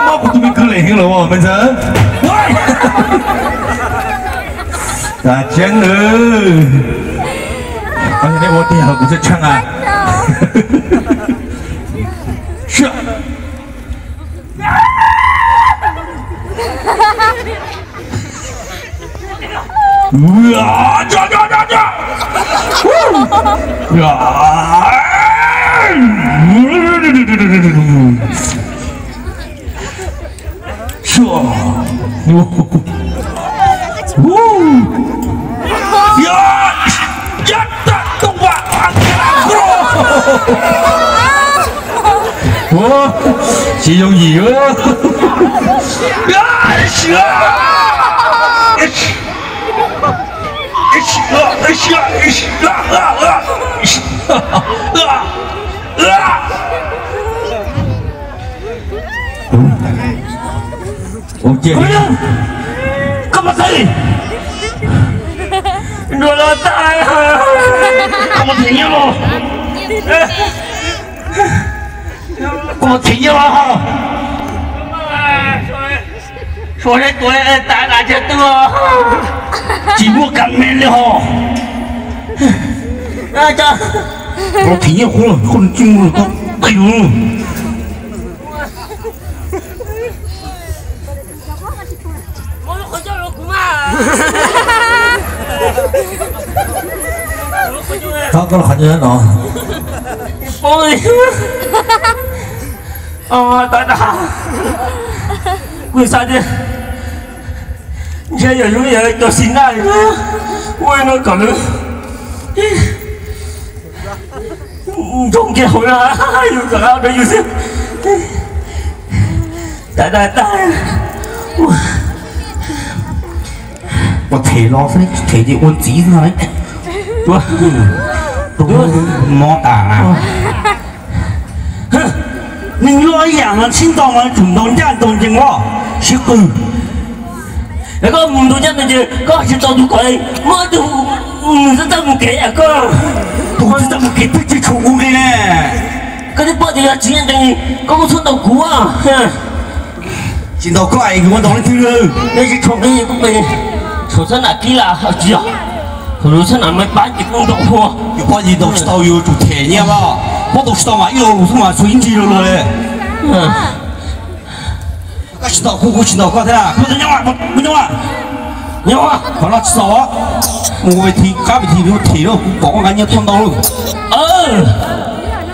Mob kuv tus me kwv Lem Heev los me ntxawg. Tas tseeb lawm. Neb ua tiag kuv tshaj tshaj. Tsis yooj yim. Koj mus txeeb, koj mus them nyiaj los, koj mus them nyiaj los. Suav seb tuav tas tas tsag twg, tsis muaj kas me li hos. Los them nyiaj qhuav, qhuav tsis mus tau qis. Thov koj los qhov no. Kuv xav tias ntshe yog yus yog cov xis naj li no, ua no kom lawv nrog kiag hauv no, yus kom lawv rau yus xwb. Tas tas tas. Ua them los xwb, them ces ua ntxiv xwb no. Mob tas na. Neeg loj ib yam mas sib ntaus mas tsum ntaus ncaj ntaus ncees os, sib qw. Koj mus ntaus ncaj ntaus ncees, koj tsis tau tus kom muaj tus mus txaj mus kev, koj tus txaj mus kev twb tsis tshuav kuv li ne. Koj twb paub tias yog tsis ncaj ncees, koj muab txhub ntaus kuv. Tsis ntaus koj es kuv muab ntaus leej twg lawm? Nej tsis tshuav nqi kuv pe, tshuav xab nam kib las tsis yog, tshuav xab nam me pab ces kuv ntaus hua. Yus paub yus ntaus tsis tau yus tsum them nyiaj mas, paub ntaus tsis tau mas ib lo lus xwb mas txhua ib ntsis lo lus li. Koj tsis ntaus kuv, kuv tsis ntaus koj thiab, kuv nyob, kuv nyob. Nyob, qhov no tsis txaus, mus ua ve thi qab ve thi them lawm, kuv pom koj nqa nyiaj tuaj ntau lawm.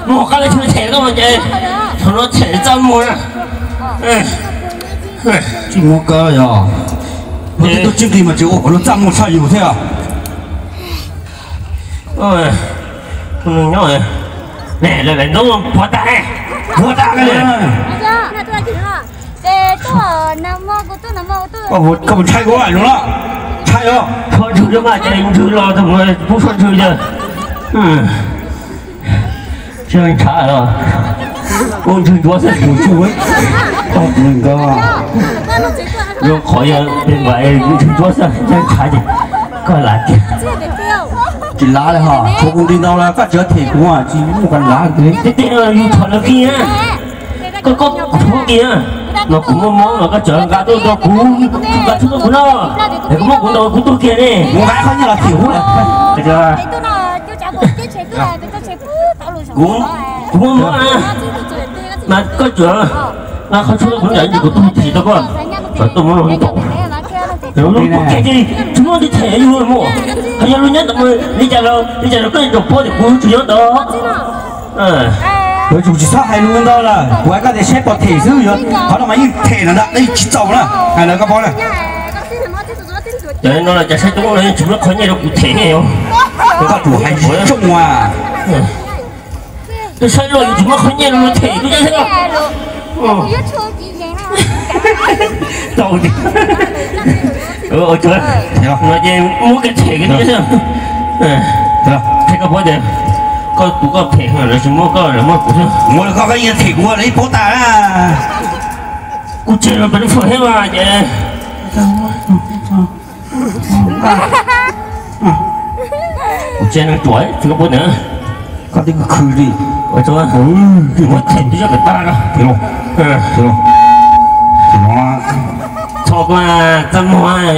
Mus qab ve thi them koj mas ces qhov no them txaj muag na. Tsis muab koj yog, muab tej tub tsis nqi mas tsis ua qhov no txaj muag tshaj yus thiab. Koj mus ntshai kuv zoo na, ntshai os. Tshuaj ntshwv los mas ces ntshwv los tus pub tshuaj ntshwv yawg. Tsis ntshav los, ua ntshwv ntsuav xwb. Zoo qhov yog pes npam ntshwv ntsuav xwb, ntshav ces koj lav tiag. Tsis lav li hos, tshuav kuv nqi ntau los koj tseem them kuv, tsis muaj qhov lav li. Tiag tiag yus thov lawv kiag, koj koj kuv thov kiag, mas kuv muaj mob mas koj tseem nqa tuaj rau kuv, nqa tuaj rau kuv no, es kuv muab kuv ntaus kuv tuag kiag ne. Kuv nqa qhov nyiaj los them kuv. Kuv, kuv muaj mob na, mas koj tseem nqa qhov tshuaj kuv nqa kuv tuag them tau koj, kom tuaj muab los ntaus. Lub tuag kiag ces tsis muaj leej twg them yus mus, hos yog lub nyob ntawd li cas los, li cas los koj tseem paub tias kuv tsis nyob ntawd. Yuav tsum tsis txhob hais lus ntau lawm, kuv hais koj tias saib pom them xwb, yog qhov no mas yeej them ntawm ntag, yeej tsis txaus na, hais ntawd koj paub na. Cov no los cas saib tub los yeej tsis muab qhov nyiaj rau kuv them ne. Koj tsum hais tsooj as. Tus saib los yuav tsis muab qhov nyiaj rau them kuv thiab. Tau tiag. Ua tsuav no ces muab kiag them kiag thiab. Qhia koj paub tias koj tus koj them lawv tsis muab koj, lawv muab kuv thiab. Muab koj, koj yeej them kuv lawv ib puab tas. Kuv tseg los pes lub fawm thiab mas ces kuv tseg no tsuav tsis koj puab ntawd. Koj twb khwv li. Ua tsuav, muab them twb zoj pem tag no. Txhob txaj muag,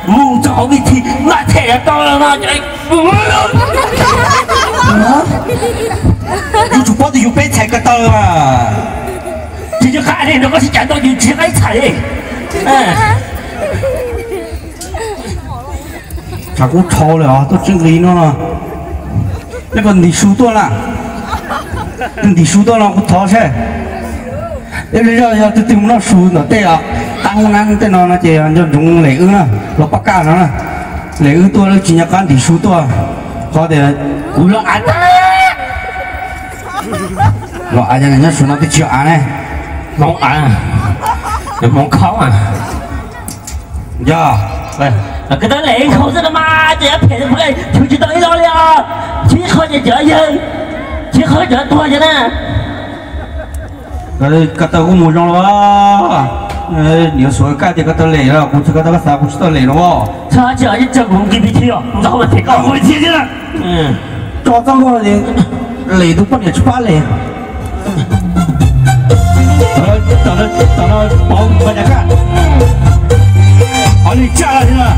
mus txog hauv vij thij mas them tau no. Yus tsum paub tias yus peb txhais ko taw mas. Tsis nco qab li no, koj sib cav ntau yus tsis nco qab ib txhais li. Tshav kub dhau lawm os, tuaj tsis nqis no no. Nej puas ntim su tuaj na? Ntim su tuaj no kuv thov seb. Ib pliag zoj yog twg twg mus noj su ntawm tej os, qab hoob nab tej no no ces nco ntsoov lem wb na, los pab kaj no na. Lem wb tuaj lawv tsis nco qab ntim su tuaj. Qhov tias kuv los av tag. Los av, nyob su no twb tsis av ne. Hmoov av, hmoov khaub. Yog, koj tau lem nkhaus xwb no mas ces phem, chwv tsis tau ib lo li os. Chwv ib qho ces cov yawg, chwv ib qho cov tuag cov na. Ko taw kuj mus zoo los. Niam suav kaj tias ko taw lem los kuv txhais ko taw, koj xav kuv tsis tau lem no. Txhob tsis tso kuv nqis pis thi os, nrog mas them koj nqis pis thi xwb na. Tso txoj nkauj lem tus poj niam tsis pab lem. Tom no pov npa cas kaj. Qhov li tsa li na.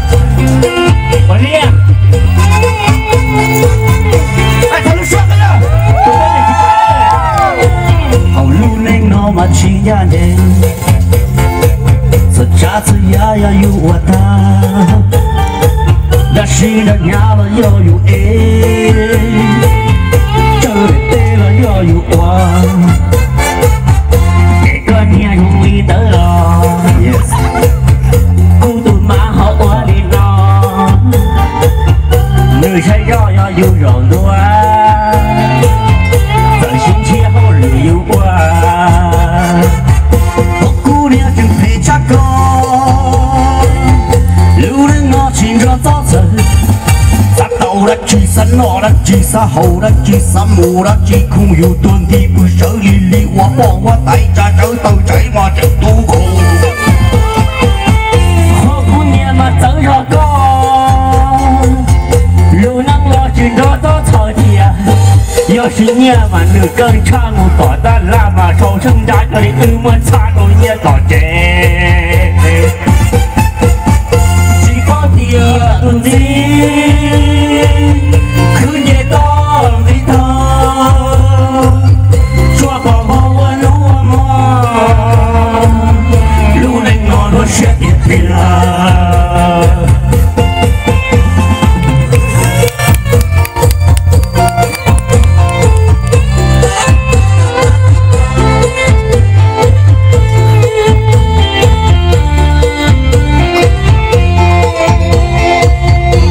Qhov li. Hauv lub neej no mas tsis ncaj ncees, txhua tsav txhua yam yog yus ua tag. Dab tsi dab hnyav los yog yus ev, tsawg daim teb los yog yus ua. Es koj niag zoo li ntawd los, kuv tus mas ho ua li no. Nws saib zoj yog yus zaum ntua, txawm sib ntshiab hauj lwm yus ua. Kuv niag tseem phem tshaj ko, lub neej no tsis nrog txhob txhawj. Xav tau dab tsi, xav noj dab tsi, xav haus dab tsi, xav mus dab tsi, khooj yus tuag nti pw sawv lig lig, ua poj ua tais tsa tsawv taw tsaiv mas tseem tu kaus. Qhov kuv niag mas txawv zog koj, lub neej los tsis nrog txhob txhawj thiab. Yog siv nyiaj mas nws keej tshaj mus tom tab laj mas sau tsheej nrab coj li wb muab txhab rau nyiaj tom tsev. Tsis paub tias tus ntxim khwv nce toj nqis tog, tsuas pom npau ua hnub ua hmo, lub neej no luag siab tiag tiag.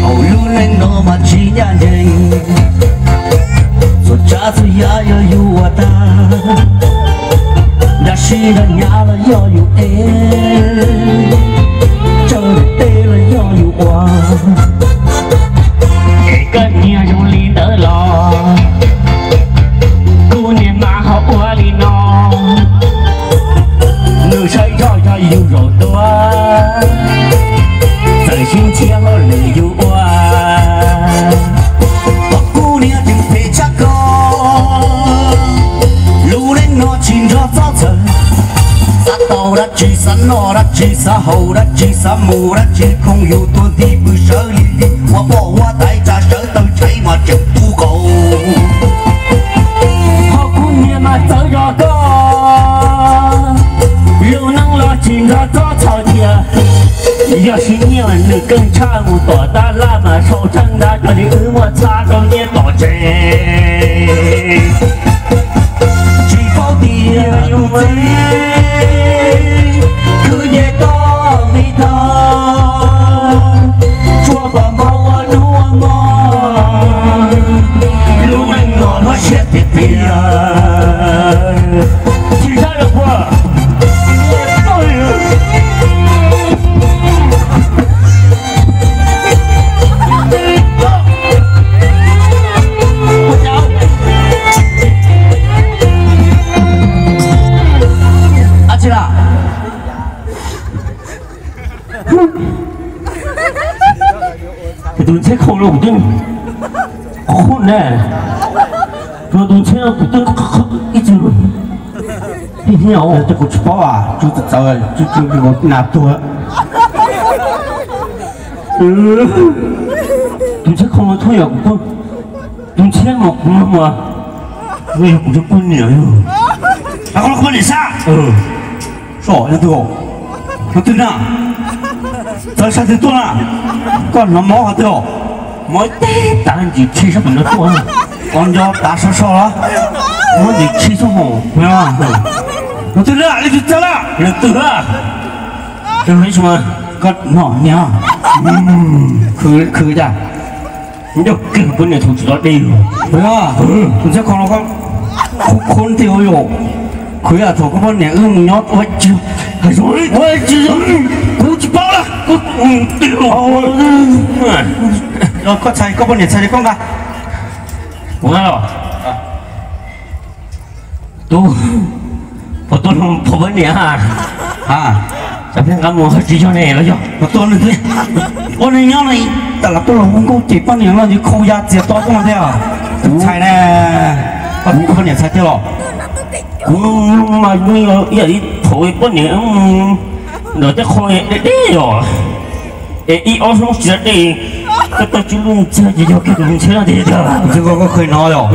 Hauv lub neej no mas tsis ncaj ncees, txhua tsav txhua yam yog yus ua tag. Dab tsi dab hnyav los yog yus ev, tsawg daim teb los yog yus ua. Es koj niag zoo li ntawd los, kuv niag mas ho ua li no. Nws saib zoj yog yus zaum ntua, txawm sib ntshiab hauj lwm yus ua. Kuv niag tseem phem tshaj ko, lub neej no tsis nrog txhob txhawj. Xav tau dab tsi, xav noj dab tsi, xav haus dab tsi, xav mus dab tsi, khooj yus tuag nti pw sawv lig lig, ua poj ua tais tsa sawv taw tsaiv mas tseem tu kaus. Ho kuv niag mas txawv zog koj, lub neej los tsis nrog txhob txhawj thiab. Yog siv nyiaj mas nws keej tshaj mus tom tab laj mas sau tsheej nrab coj li wb muab txhab rau nyiaj tom tsev. Tsis paub tias yus ntxim khwv nce toj nqis tog, tsuas pom npau ua hnub ua hmo, lub neej no luag siab tiag tiag. Tsis sab los puag. Ab tsi las, tus ntxhiab khau los kuv twb qhuav ne, tus ntxhiab no kuv twb ib txwm Tij niag os, kuv tsis paub, tsuj txawv tsuj tsuj kuv nas tuag. Tus ntxhiab khoo no thob yog kuv poj, tus ntxhiab no kuv no mas, no yog kuv tus poj niam yog. Koj poj niam sab? Soj, yog twg, yog twg na? Txawv sab twg tuaj na? Koj hnov mob qhov twg os? Mob teb tas ntsis tshis sab pem no tuaj. Koj nco tav sov so los? Mob ntsis tshis sab hauv. Yog twg na, leej twg txawv na? Leej twg a? Koj no niag, khwv cas? Ncauj kawg poj niam thaum tsis tau dej. Tus ntxhiab khoo no koj khub khub ntiag yom. Khwv yam thaum koj poj niam wb mus nyob ua tsis, ua tsis, kuv tsis paub lawm. Koj txhais koj poj niam txhais li koj nqa. Kuv nqa los. Tub, puas tuaj pom poj niam? Cov pheej nqa mus tsis yog ne los yog? Puas tuaj, ua neeg nyob no tas los tuaj los hu nkauj ces poj niam no yus khau ya txias to tuaj no thiab. Txhais na, koj poj niam txhais tiag los? Kuv mas ib yam li thaum poj niam mus ntawm tej qho deb deb os, es ib ob hnub tsis da dej, koj tau tsw lub ntxhiab ces yog kiag tus ntxhiab no tiag tiag. Ntxhiab koj koj kheev no yom?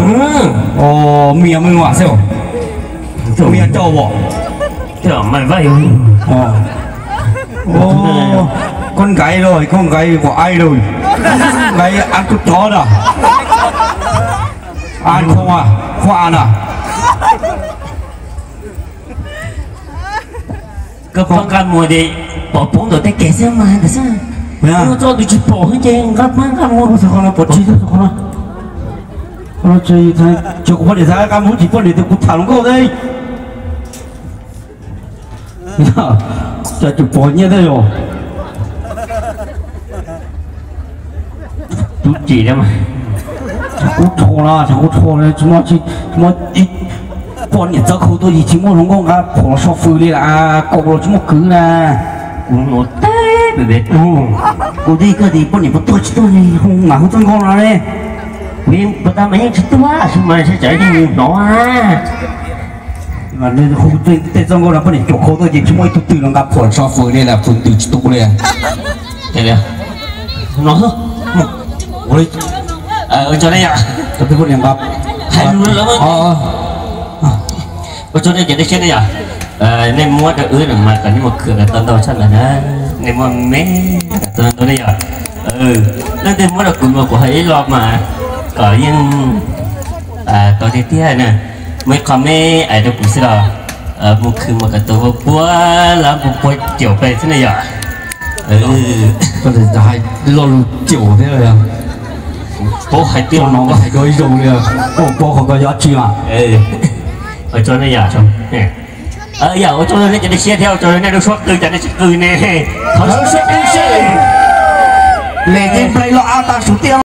Mia mej vam xwb. Mia coj os. Koj nkaiv los koj nkaiv kom aib los, nkaiv ab kuj cov na. Ab khoo, khoo a na. Koj poj nqa mus ces pom poob ntawm tej kev xwb mas ntawd xwb. Tso tus tsis pom ces nqa paj nqa mus. Qhov no pom tsis, qhov no, qhov no tsis, tsis kuv poj niam txhais nqa mus tsis poj niam tias kuv tham hluas nkauj thiab. Cas tsis pom nyiaj thiab yom? Tub cim, tshav kub rho na, tshav kub rho, tsis muaj, tsis muaj poj niam txawv khau tuaj yim tsis muaj hluas nkauj nqa phom los so fws li las, kaus los tsis muaj kwv na. Kuv hnov teb pem pem tug, kuv twb koj tias poj niam puas tuaj tsis tuaj li, hu mas hu txoj nkauj no li. Kuv yeej puas tau mas yeej tsis tuaj, sis mas sawv tsees yeej hnov. Hu tej txoj nkauj no poj niam cuam khau tuaj ces tsis muaj ib tug twg los nqa phom so fws li las, fws twg tsis tu li. No, ua tso ne yom, hais lus lawm. Ua tso nej cov dej siab ne yom. Nej muab rau wb no mas kom nej mus khwv kom tau ntau tshaj ntawd na. Nej muab me kom tau ntau ne yom. Leej twg muab rau kuv mas kuv hais ib lo mas kom yeej tau tiag tiag na. Muaj ib qho me ais rau kuv xwb los, mus khwv mas kom tau puag lab puag caum peb xwb ne yom. Koj hais lo lus caum thiab, paub hais tias no koj hais dua ib zoo li, koj paub qhov koj yuav tsi mas. Ua tsaug ne yom. Yog ua tsaug nej cov nej siab thiab ua tsaug nej lub suab qw, cov nej tsis qw ne, thov suab qw seb. Les gameplay los av tas sum tiaj.